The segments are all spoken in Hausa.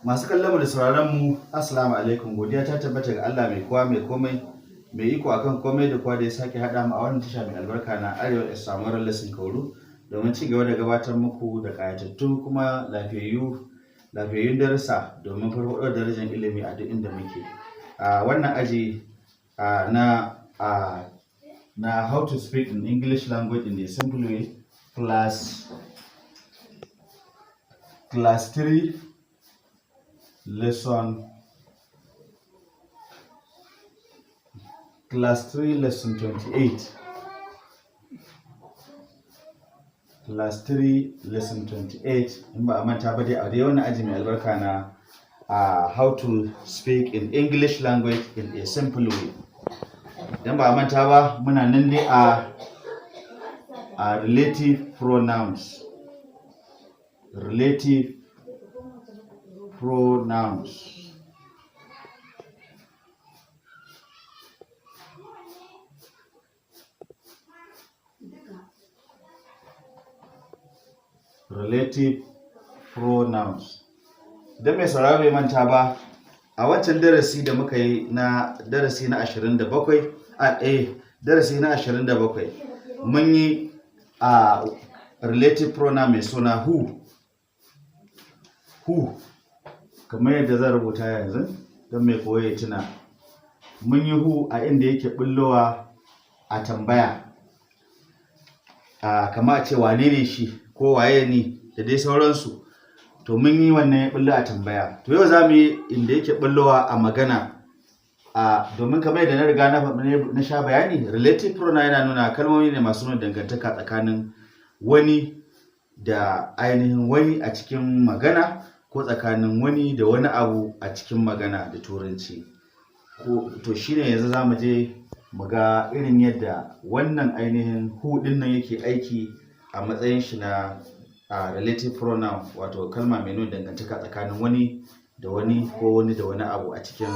Masu kallon mu da sauraron mu, Assalamu alaikum. Godiya ta tabbata ga Allah mai kowa mai komai, mai iko akan komai da kowa, da ya sake haɗa mu a wannan tasha mai albarka na Arewa Islamic Lesson Kauru domin ci gaba da gabatar muku da ƙayatattu kuma lafiyayyun darussa domin farfaɗo da darajar ilimi a duk inda muke. A wannan aji na how to speak in English language in a simple way, class 3, lesson class 3, lesson 28, class 3, lesson 28, in ba a manta ba dai, a dai wannan aji mai albarka na how to speak in English language in a simple way. Idan ba a manta ba, muna nan dai a relative pronouns, relative pronouns. Relative pronouns. Idan mai sauraro bai manta ba, a wancan darasi da muka yi na darasi na 27, a darasi na 27, mun yi a relative pronoun mai suna who. Who, kamar yadda zan rubuta yanzu don mai koyo ya tuna, mun yi who a inda yake bullowa a tambaya, a kama a ce wane ne shi ko waye ni da dai sauransu. To, mun yi wannan ya bullo a tambaya. To, yau za mu yi inda yake bullowa a magana, a domin kamar yadda na riga na sha bayani, relative pronoun yana nuna kalmomi ne masu nuna dangantaka tsakanin wani da ainihin wani a cikin magana, ko tsakanin wani da wani abu a cikin magana da Turanci ko. To, shine yanzu za mu je mu ga irin yadda wannan ainihin who ɗin nan yake aiki a matsayin shi na a relative pronoun, wato kalma mai nuna dangantaka tsakanin wani da wani ko wani da wani abu a cikin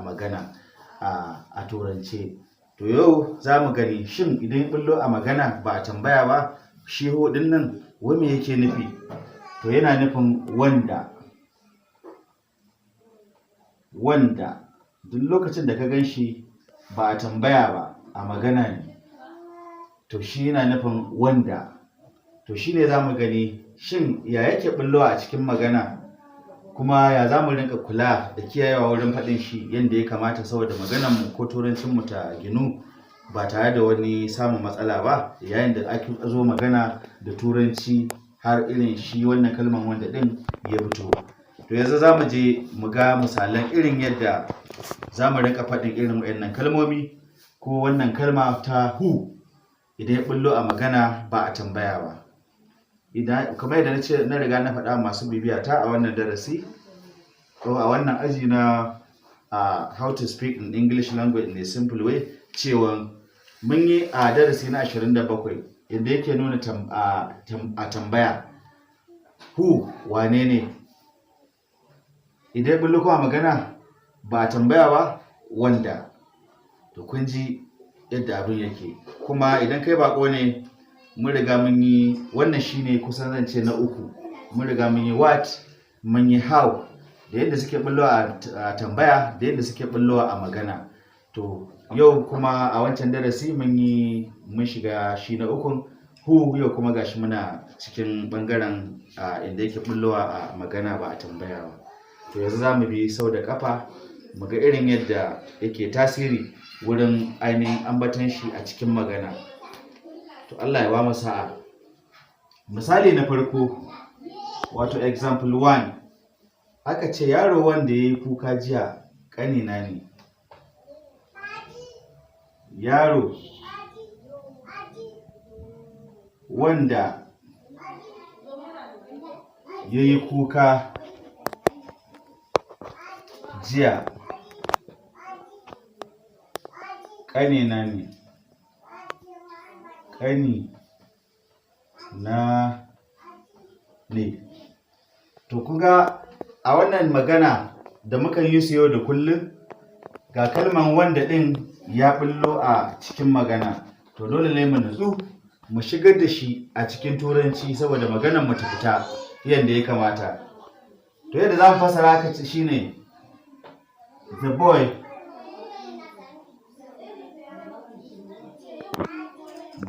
magana a Turance. To, yau za mu gani, shin idan ya bullo a magana ba a tambaya ba, shi who ɗin nan wai me yake nufi? To, yana nufin wanda. Wanda, duk lokacin da ka gan shi ba a tambaya ba, a magana ne, to shi yana nufin wanda. To, shi ne za mu gani, shin ya yake bullowa a cikin magana, kuma ya za mu rinka kula da kiyayewa wurin faɗin shi yadda ya kamata, saboda maganarmu ko Turancinmu ta ginu ba tare da wani samun matsala ba yayin da ake zo magana da Turanci har irin shi wannan kalman wanda ɗin ya fito. To, yanzu za mu je mu ga misalan irin yadda za mu rinka faɗin irin waɗannan kalmomi ko wannan kalma ta who idan ya bullo a magana ba a tambaya ba. Idan kamar yadda na ce, na riga na faɗa, masu bibiya ta a wannan darasi ko a wannan aji na how to speak in English language in a simple way, cewa mun yi a darasi na 27 inda yake nuna a tambaya, who, wane ne. Idan bullo kuma magana ba a tambaya ba, wanda. To, kun ji yadda abin yake. Kuma idan kai bako ne, mun riga mun yi wannan, shine kusan zan ce na uku. Mun riga mun yi what, mun yi how, da yadda suke bullowa a tambaya da yadda suke bullowa a magana. To, yau kuma a wancan darasi mun yi, mun shiga shi na ukun, who. Yau kuma gashi muna cikin bangaren inda yake bullowa a magana ba a tambaya ba. To, yanzu za mu bi sau da kafa mu ga irin yadda yake tasiri wurin ainihin ambaton shi a cikin magana. To, Allah ya ba mu sa'a. Misali na farko, wato example 1, aka ce yaro wanda ya yi kuka jiya ƙanina ne. Yaro wanda ya yi kuka jiya ƙanina ne. Ƙani na ne. To, kun ga a wannan magana da muka yi su yau da kullum, ga kalman wanda ɗin ya ɓullo a cikin magana. To, dole ne mu nutsu mu shigar da shi a cikin Turanci saboda maganar mu ta fita yadda ya kamata. To, yadda za mu fasara haka shine the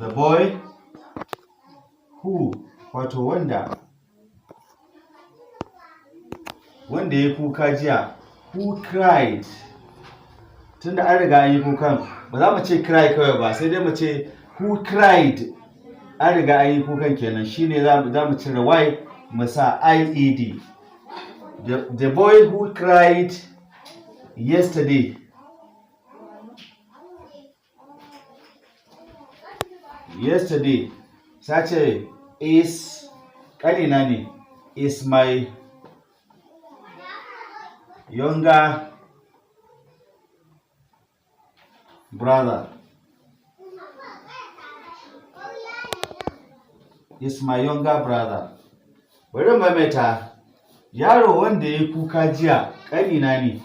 boy who, wato wanda ya kuka jiya, who cried. Tunda an riga an yi kukan, ba za mu ce cry kawai ba, sai dai mu ce who cried. An riga an yi kukan kenan, shine za mu cire y mu sa ied. The boy who cried yesterday. Yesterday sace is ƙanina ne, is my younger brother, is my younger brother. Bari maimaita: yaro wanda ya yi kuka jiya ƙanina ne,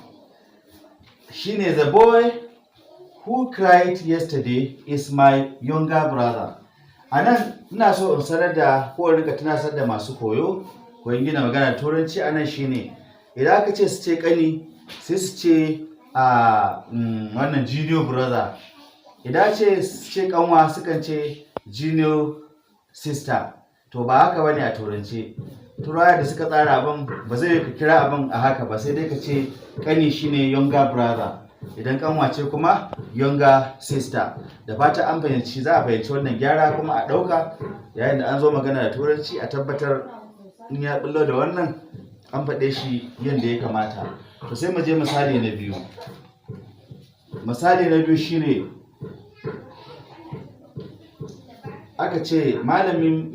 shine the boy who cried yesterday is my younger brother. A nan ina so in sanar da ko in rika tunasar da masu koyo koyon gina magana da Turanci a nan, shine idan aka ce su ce ƙani, sai su ce a wannan junior brother. Idan ce su ce kanwa, sukan ce junior sister. To, ba haka bane a Turance. Turawa da suka tsara abin, ba zai ka kira abin a haka ba, sai dai ka ce kani shine younger brother, idan kanwa ce kuma younger sister. Da fata an fahimci, za a fahimci wannan gyara kuma a ɗauka yayin da an zo magana da Turanci, a tabbatar in ya bullo da wannan an faɗe shi yadda ya kamata. To, sai mu je misali na biyu. Misali na biyu shine aka ce malamin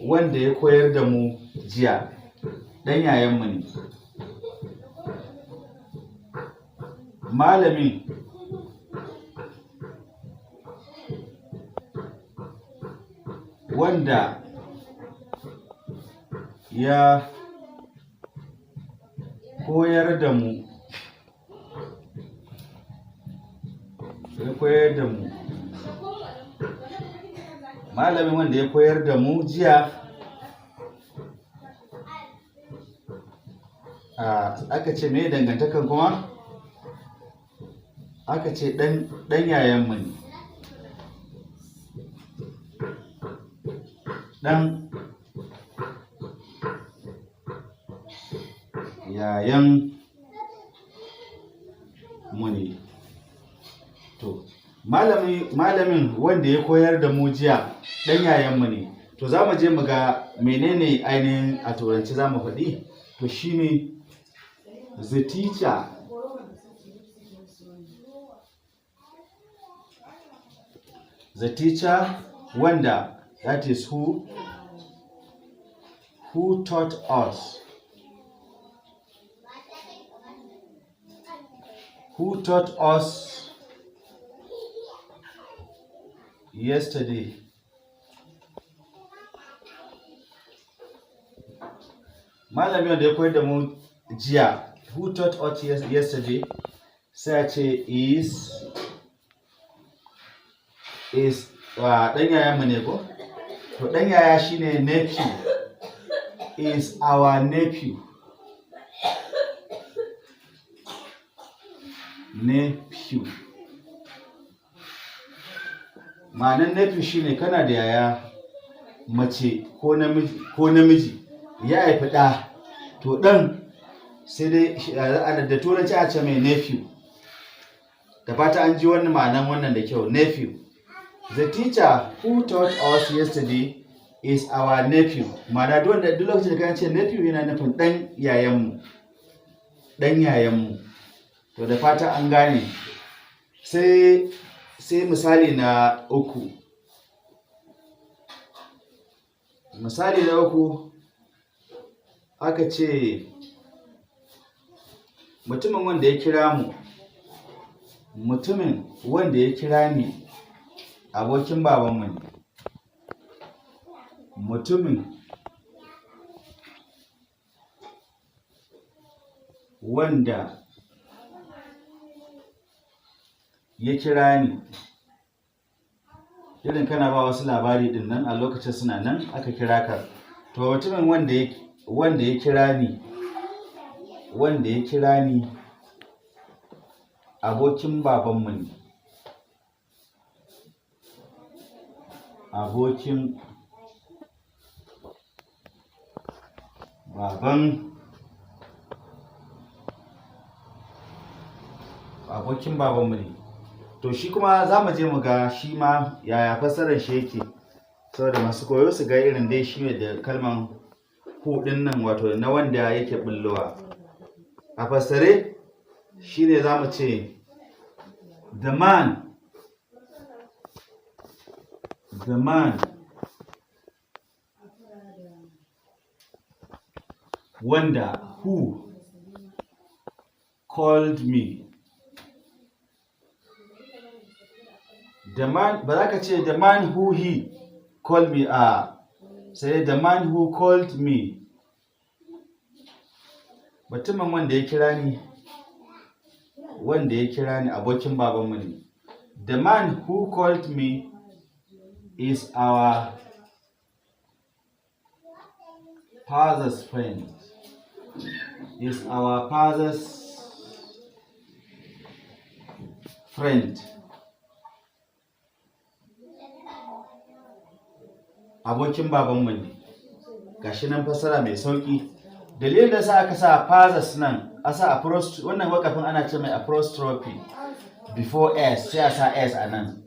wanda ya koyar da mu jiya ɗan yayanmu ne. Malamin wanda ya koyar da mu ya koyar da mu malamin wanda ya koyar da mu jiya, aka ce me dangantakan kuma? Aka ce ɗan yayanmu ne, ɗan yayan mu ne. To, malamin wanda ya koyar da mu jiya ɗan yayanmu ne. To, za mu je mu ga menene ainihin a Turanci za mu faɗi. To, shine the teacher the teacher wanda, that is who taught us, who taught us yesterday, malami wanda ya koyar da mu jiya, who taught us yesterday, sai a ce is ɗan yayanmu ne ko? To, ɗan yaya shine nephew, is our nephew. Nephew, ma'anar nephew shine kana da yaya mace ko namiji ya haifi ɗa, to ɗan sai dai da Turanci a ce mai nephew. Da fata an ji wannan ma'anan wannan da kyau. Nephew. The teacher who taught us yesterday is our nephew. Ma'ana, duk wanda duk lokacin da ka ce nephew, yana nufin ɗan yayanmu, ɗan yayanmu. To, da fata an gane. Sai misali na uku. Misali na uku, aka ce mutumin wanda ya kira mu, mutumin wanda ya kira ni abokin babanmu ne. Mutumin wanda ya kira ni, irin kana ba wasu labari din nan a lokacin suna nan aka kira ka, to mutumin wanda ya kira ni wanda ya kira ni abokin babanmu ne. Abokin baban abokin babanmu ne. To shi kuma za mu je mu ga shi ma yaya fassarar shi yake, saboda masu koyo su ga irin dai shi ne da kalman who ɗin nan, wato na wanda yake bullowa. A fassare shi ne za mu ce the man wanda, who called me. The man, ba za ka ce the man who he called me, a sai the man who called me, mutumin wanda ya kira ni, wanda ya kira ni abokin babanmu ne. The man who called me is our father's friend, is our father's friend. Abokin babanmu ne. Gashi nan fassara mai sauki. Dalilin da sa aka sa father's nan, a sa apostrophe, wannan wakafin ana ce mai apostrophe before s, sai a sa s a nan.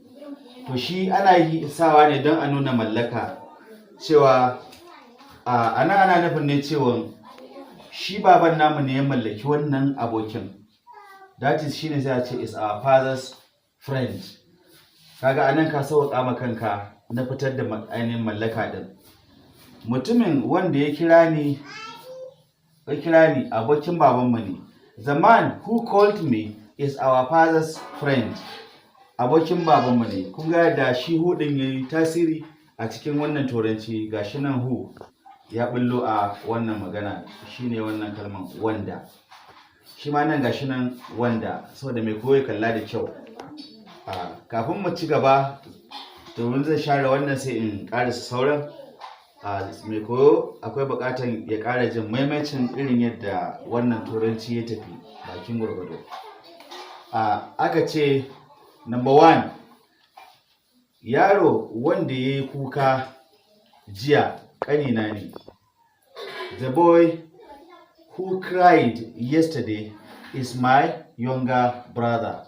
To shi ana yi sawa ne don a nuna mallaka, cewa a nan ana nufin ne cewa shi baban namu ne ya mallaki wannan abokin. That is, shine sai a ce is our father's friend. Kaga anan ka sauƙaƙa ma kanka na fitar da ainihin mallaka din. Mutumin wanda ya kira ni abokin babanmu ne. The man who called me is our father's friend. Abokin babanmu ne. Kun ga yadda shi who din yayi tasiri a cikin wannan Turanci. Gashi nan who ya bullo a wannan magana, shine wannan kalman wanda. Shi ma nan gashi nan wanda, saboda mai koyi kalla da kyau. Kafin mu ci gaba, domin zai share wannan sai in ƙarasa sauran. Mai koyo akwai buƙatar ya ƙara jin maimacin irin yadda wannan Turanci ya tafi bakin gwargwado. Aka ce number one, yaro wanda ya yi kuka jiya ƙanina ne. The boy who cried yesterday is my younger brother.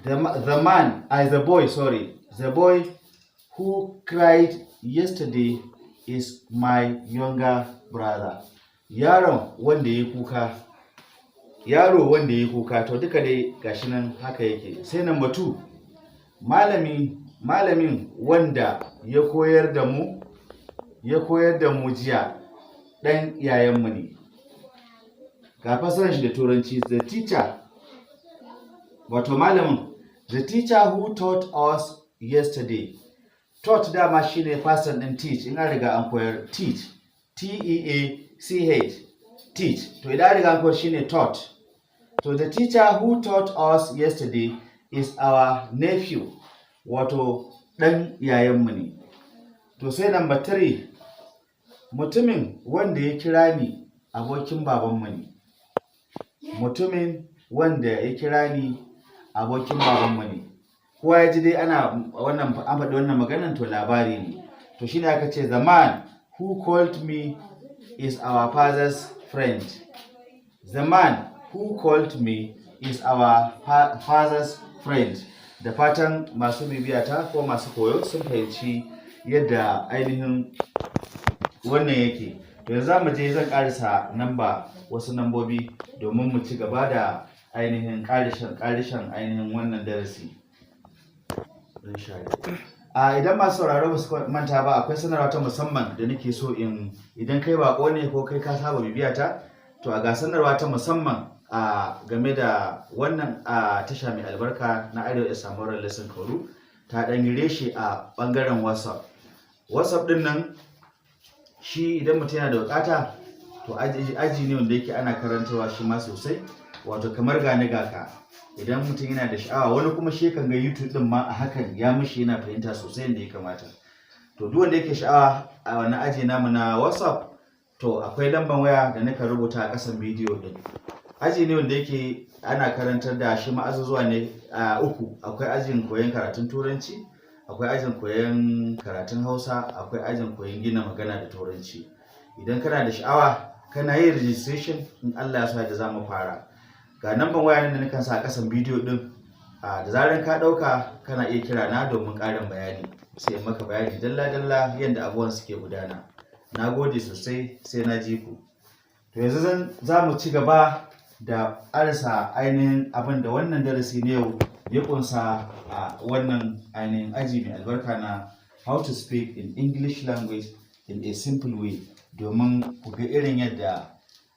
The man, the boy, sorry, the boy who cried yesterday is my younger brother. Yaron wanda ya kuka, yaro wanda ya kuka, to duka dai gashi nan haka yake. Sai number two, malami, malamin wanda ya koyar da mu jiya ɗan yayanmu ne. Ga fasarar shi da Turanci, the teacher, wato malamin, the teacher who taught us yesterday. Taught dama shine past ɗin teach, in an riga an koyar, teach, T E A C H, teach. To idan an riga an koyar shine taught. So the teacher who taught us yesterday is our nephew, wato ɗan yayanmu ne. To sai number three, mutumin wanda ya kira ni abokin babanmu ne. Mutumin wanda ya kira ni abokin babanmu ne. Kowa ya ji dai ana wannan, an faɗi wannan maganan, to labari ne. To shine aka ce the man who called me is our father's friend. The man who called me is our father's friend. Da fatan masu bibiyata ko masu koyo sun fahimci yadda ainihin wannan yake. To yanzu za mu je, zan ƙarisa namba, wasu nambobi, domin mu ci gaba da ainihin ƙarishen ainihin wannan darasi. Zan share. A idan masu sauraro ba su manta ba, akwai sanarwa ta musamman da nake so in, idan kai bako ne ko kai ka saba bibiyata, to a ga sanarwa ta musamman a game da wannan a tasha mai albarka na Arewa Samurai Lesson Kauru, ta ɗan yi reshe a ɓangaren WhatsApp. WhatsApp ɗin nan shi idan mutum yana da bukata, to aji ne wanda yake ana karantarwa shi ma sosai, wato kamar gane gaka. Idan mutum yana da sha'awa, wani kuma shi kan ga YouTube din ma a hakan ya mishi, yana fahimta sosai yadda ya kamata. To duk wanda yake sha'awa a wannan aji namu na WhatsApp. To akwai lambar waya da nika rubuta a ƙasan bidiyo ɗin. Aji ne wanda yake ana karantar da shi ma azuzuwa ne a uku. Akwai ajin koyon karatun Turanci, akwai ajin koyon karatun Hausa, akwai ajin koyon gina magana da Turanci. Idan kana da sha'awa, kana yin registration, in Allah ya so da za mu fara. Ga namban waya nan da nakan sa a ƙasan bidiyo ɗin. Da zaran ka ɗauka, kana iya kira na domin ƙarin bayani, sai in maka bayani dalla-dalla yadda abubuwan suke gudana. Na gode sosai, sai na ji ku. To yanzu za mu ci gaba da ƙarasa ainihin abin da wannan darasi na yau ya ƙunsa a wannan ainihin aji mai albarka na How to Speak in English Language in a Simple Way, domin ku ga irin yadda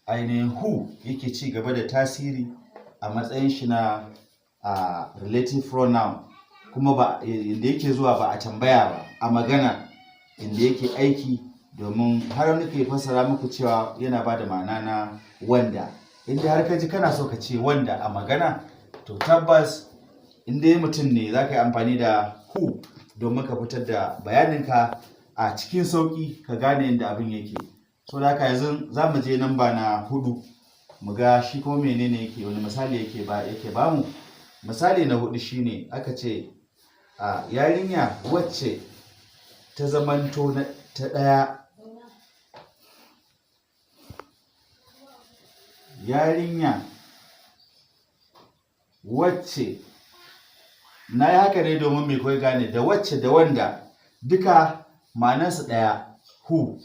ainihin who yake ci gaba da tasiri a matsayin shi na a relative pronoun, kuma ba inda yake zuwa ba a tambaya ba, a magana inda yake aiki, domin har nake fassara muku cewa yana ba da ma'ana na wanda. Inda har ka ji kana so ka ce wanda a magana, to tabbas in dai mutum ne, za ka yi amfani da who domin ka fitar da bayaninka a cikin sauƙi, ka gane yadda abin yake. So da haka yanzu za mu je namba na hudu, mu ga shi kuma menene yake, wani misali yake bamu. Misali na hudu shine aka ce a yarinya wacce ta zamanto ta ɗaya, yarinya wacce, na yi haka ne domin mai koyi gane da wacce da wanda duka ma'anarsu ɗaya, who,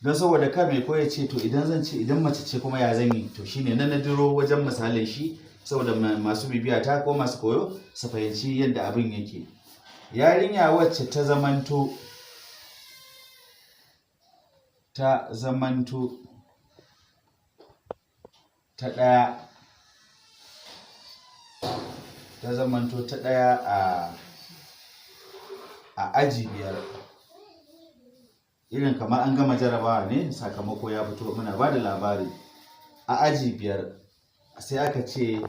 don saboda kar mai koya ce, to idan zan ce idan mace ce kuma ya zan yi? To shine na diro wajen misalin shi, saboda masu bibiya ta ko masu koyo su fahimci yadda abin yake. Yarinya wacce ta zamanto ta ɗaya, ta zamanto ta ɗaya a aji biyar. Irin kamar an gama jarabawa ne, sakamako ya fito, muna ba da labari a aji biyar, sai aka ce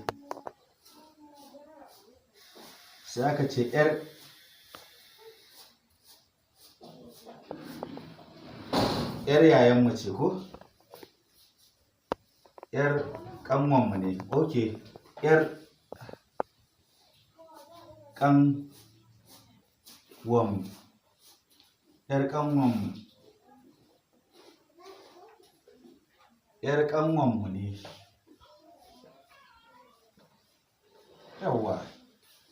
yar yayanmu ce ko yar kanwanmu ne. Ok, yar kanwanmu, yar kanwanmu, yar kanwanmu ne. Yawwa,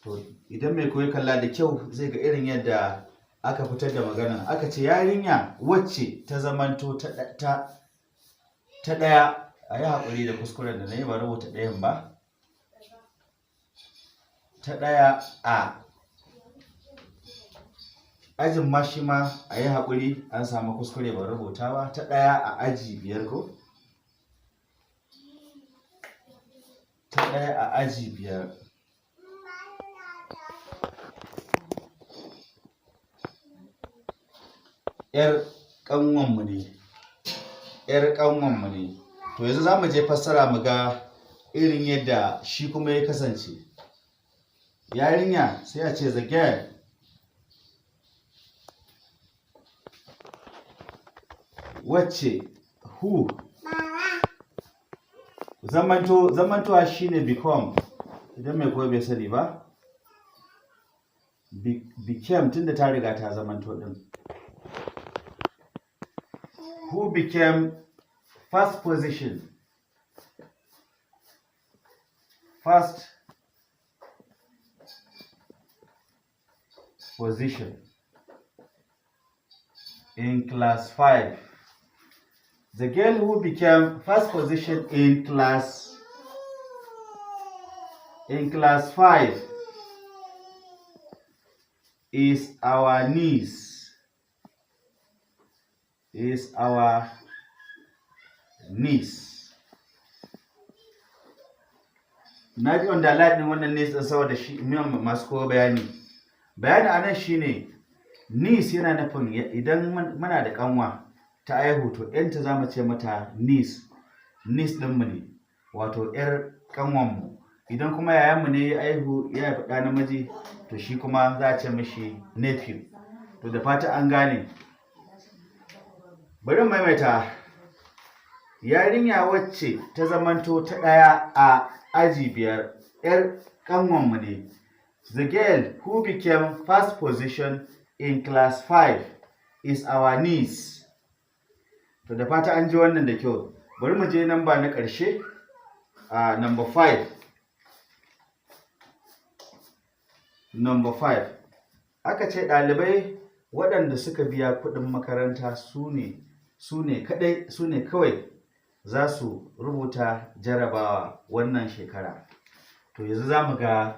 to idan mai koyi kalla da kyau, zai ga irin yadda aka fitar da magana. Aka ce yarinya wacce ta zamanto ta ɗaya. A yi haƙuri da kuskuren da na yi, ba rubuta ɗayan ba. Ta ɗaya a ajin ma, shi ma a yi haƙuri, an samu kuskure, ban rubuta ba. Ta ɗaya a aji biyar ko? Ta ɗaya a aji biyar. ‘Yar ƙanwanmu ne, ‘yar ƙanwanmu ne. To yanzu za mu je fassara, mu ga irin yadda shi kuma ya kasance. Yarinya, sai a ce the girl wacce, who, zamanto. Zamantowa shine become, idan mai koyo bai sani ba. Became, tunda ta riga ta zamanto din. Who became first position, first position in class 5. The girl who became first position in class 5 is our niece, is our niece. Na ji underline din wannan niece din saboda shi masu koyo bayani. Bayani anan shine niece yana nufin idan muna da kanwa ta aihu, to ‘yanta za mu ce mata niece, niece ɗinmu ne, wato ‘yar kanwanmu. Idan kuma yayanmu ne ya aihu, ya haifi ɗa namiji, to shi kuma za a ce mishi nephew. To da fata an gane. Bari mu maimaita. Yarinya wacce ta zamanto ta ɗaya a aji biyar 'yar ƙanwarmu ne. The girl who became first position in class 5 is our niece. To, da fata an ji wannan da kyau. Bari mu je namba na ƙarshe, a number 5. Number 5. Aka ce ɗalibai waɗanda suka biya kuɗin makaranta su ne kaɗai, su ne kawai za su rubuta jarabawa wannan shekara. To, yanzu za mu ga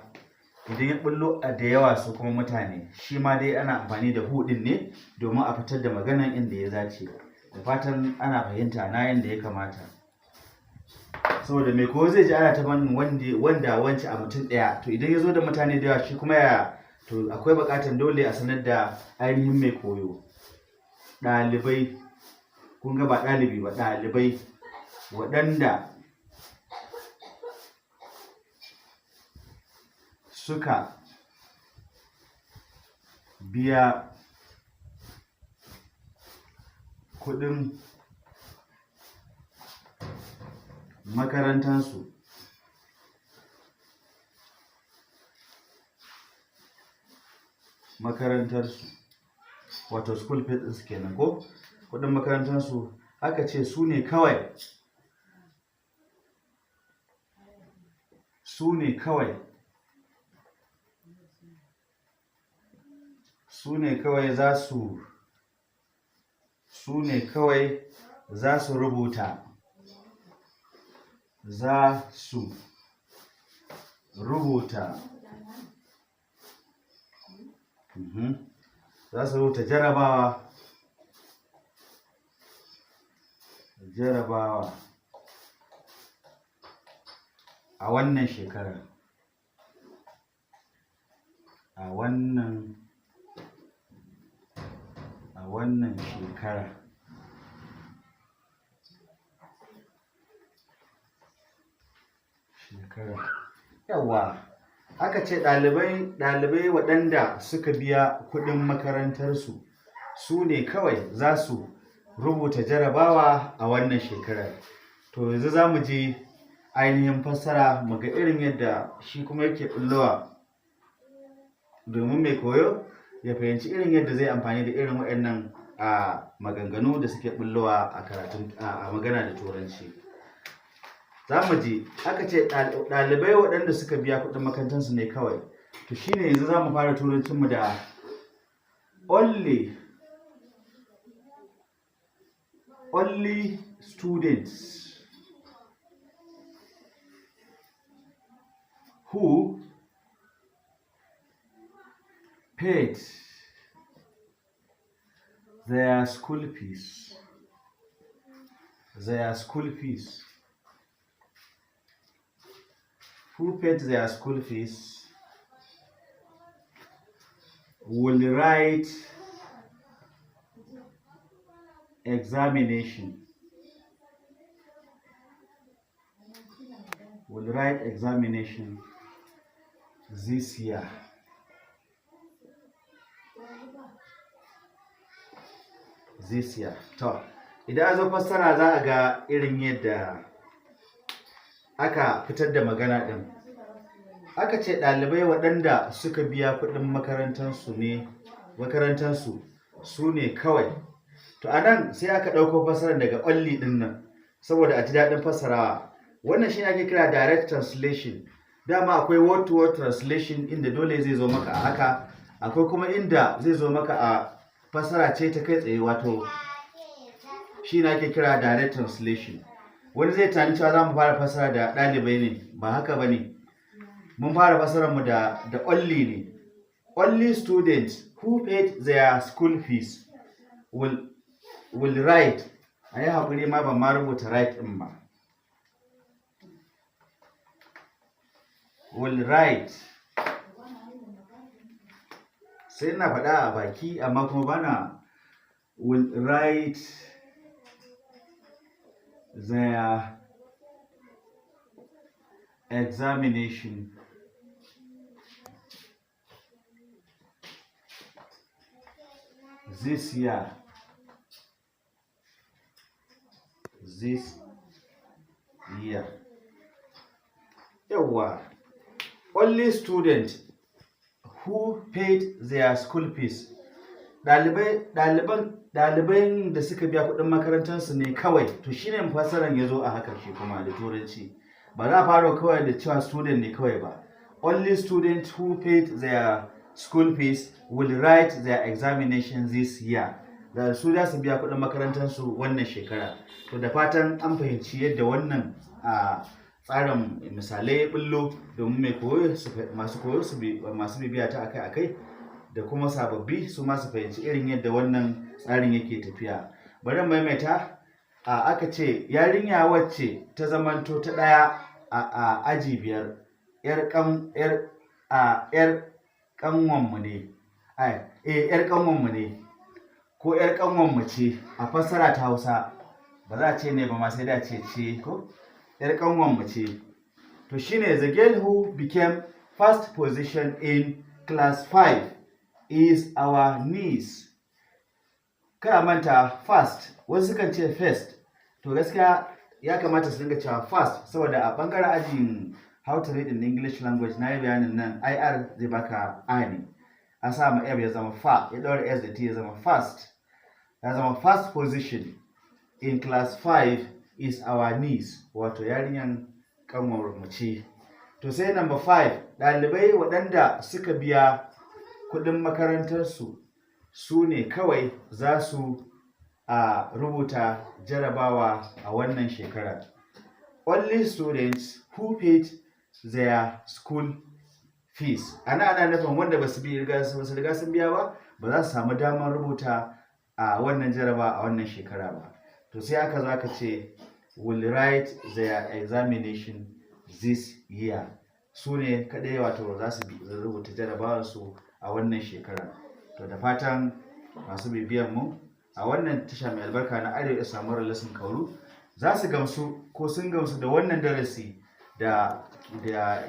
idan ya ɓullo a da yawa su kuma mutane, shi ma dai ana amfani da who ɗin ne domin a fitar da maganan inda ya dace. Da fatan ana fahimta na yanda ya kamata. Saboda mai koyo zai ji ana ta wanda, wance a mutum ɗaya. To, idan ya zo da mutane da yawa shi kuma ya? To, akwai buƙatar dole a sanar da ainihin mai koyo. Ɗalibai, kun ga ba ɗalibi ba, ɗalibai waɗanda suka biya kuɗin makarantarsu, wato school fees ɗinsu kenan ko kuɗin makarantarsu, aka ce su ne kawai za su rubuta jarabawa a wannan shekarar, a wannan shekara. Yawwa, aka ce ɗalibai waɗanda suka biya kuɗin makarantarsu su ne kawai za su rubuta jarabawa a wannan shekarar. To, yanzu za mu je ainihin fassara mu ga irin yadda shi kuma yake ɓullowa, domin mai koyo ya fahimci irin yadda zai amfani da irin waɗannan a maganganu da suke ɓullowa a karatun a magana da Turanci. Za mu je, aka ce ɗalibai waɗanda suka biya kuɗin makarantarsu ne kawai. To, shine yanzu za mu fara turancinmu da only students who paid their school fees who paid their school fees will write examination will write examination this year this year. To, idan an zo fassara za a ga irin yadda aka fitar da magana ɗin. Aka ce ɗalibai waɗanda suka biya kuɗin makarantarsu su ne kawai. To, a nan sai aka ɗauko fassarar daga only ɗin nan saboda a ji daɗin fassarawa. Wannan shi ake kira direct translation. Dama akwai word to word translation, inda dole zai zo maka a haka. Akwai kuma inda zai zo maka a fassara ce ta kai tsaye, wato shi ne ake kira direct translation. Wani zai tani cewa za mu fara fassara da ɗalibai ne, ba haka ba ne. Mun fara fassarar mu da only ne. Only students who paid their school fees will write. A yi haƙuri ma, ban ma rubuta write ɗin ba. Will write, sai ina faɗa a baki amma kuma bana. Will write their examination this year this year. Yawwa, only student who paid their school fees, ɗaliban da suka biya kuɗin makarantarsu ne kawai. To shine fassaran ya zo a haka shi kuma da Turanci. Ba za a fara kawai da cewa student ne kawai ba. Only student who paid their school fees will write their examination this year. Da su za su biya kuɗin makarantarsu wannan shekara. To, da fatan an fahimci yadda wannan a tsarin misalai ya bullo, domin mai koyo masu koyo su masu bibiya ta akai-akai da kuma sababbi su ma su fahimci irin yadda wannan tsarin yake tafiya. Bari maimaita. A aka ce yarinya wacce ta zamanto ta ɗaya a aji 5 yar kan yar a yar kanwanmu ne, ai eh, yar kanwanmu ne ko yar kanwanmu ce. A fassara ta Hausa ba za a ce ne ba ma, sai da ce ce ko yar kanwanmu ce. To shine the girl who became first position in class 5 is our niece. Kada manta, first, wasu sukan ce first. To gaskiya ya kamata su dinga cewa first, saboda a bangaren ajin how to read in English language na yi bayanin nan, ir zai baka a ne, an sa ma f ya zama fa, ya ɗaura s da t ya zama first, ya zama first position in class 5 is our niece, wato yarinyan kanwar mu ce. To sai number 5, ɗalibai waɗanda suka biya kuɗin makarantarsu su ne kawai za su a rubuta jarabawa a wannan shekarar. Only students who paid their school fees. Ana nufin wanda ba su riga sun biya ba, ba za su samu damar rubuta a wannan jaraba a wannan shekara ba. To sai aka zo aka ce will write their examination this year. Su ne kaɗai wato za su rubuta jarabawarsu a wannan shekara. To da fatan masu bibiyan mu a wannan tasha mai albarka na Arewa Samuwar Lesson Kauru za su gamsu ko sun gamsu da wannan darasi da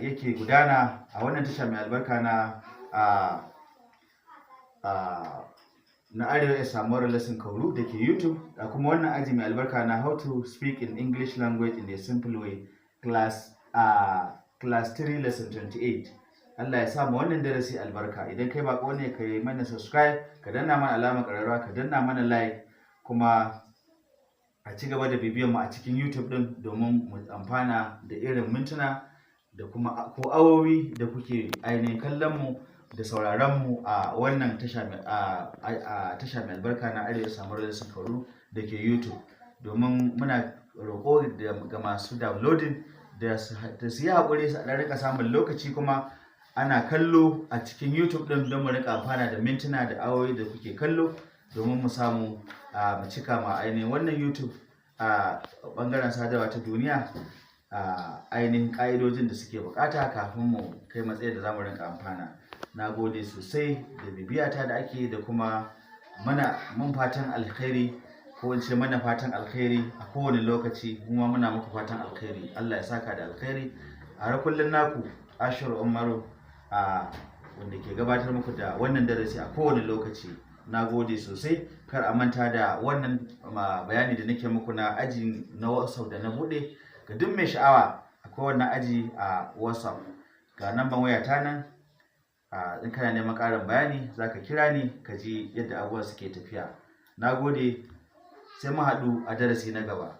yake gudana a wannan tasha mai albarka na Arewa Samuwar Lesson Kauru da ke YouTube, da kuma wannan aji mai albarka na how to speak in English language in a simple way, class 3 lesson 28. Allah ya sa mu wannan darasi albarka. Idan kai bako ne, ka yi mana subscribe, ka danna mana alamar ƙararrawa, ka danna mana like, kuma a ci gaba da bibiyan mu a cikin YouTube din domin mu amfana da irin mintuna da kuma ko awowi da kuke ainihin kallon mu da sauraron mu a wannan tasha mai a tasha mai albarka na Arewa Samuwar Lesson Kauru da ke YouTube. Domin muna roƙo ga masu downloading da su yi haƙuri su ɗan rika samun lokaci kuma ana kallo a cikin YouTube ɗin, don mu rika amfana da mintuna da awowi da kuke kallo, domin mu samu mu cika ma ainihin wannan YouTube a ɓangaren sadarwa ta duniya a ainihin ƙa'idojin da suke buƙata kafin mu kai matsayin da za mu rinka amfana. Na gode sosai da bibiyata da ake da kuma mana mun fatan alkhairi, ko in ce mana fatan alkhairi a kowane lokaci. Kuma muna muku fatan alkhairi, Allah ya saka da alkhairi. A har kullum naku Ashiru Umaru, a wanda ke gabatar muku da wannan darasi a kowane lokaci. Na gode sosai. Kar a manta da wannan bayani da nake muku na aji na WhatsApp da na bude ga duk mai sha'awa. Akwai wannan aji a WhatsApp, ga namban wayata nan. In kana neman ƙarin bayani, zaka kira ni ka ji yadda abubuwan suke tafiya. Na gode, sai mu haɗu a darasi na gaba.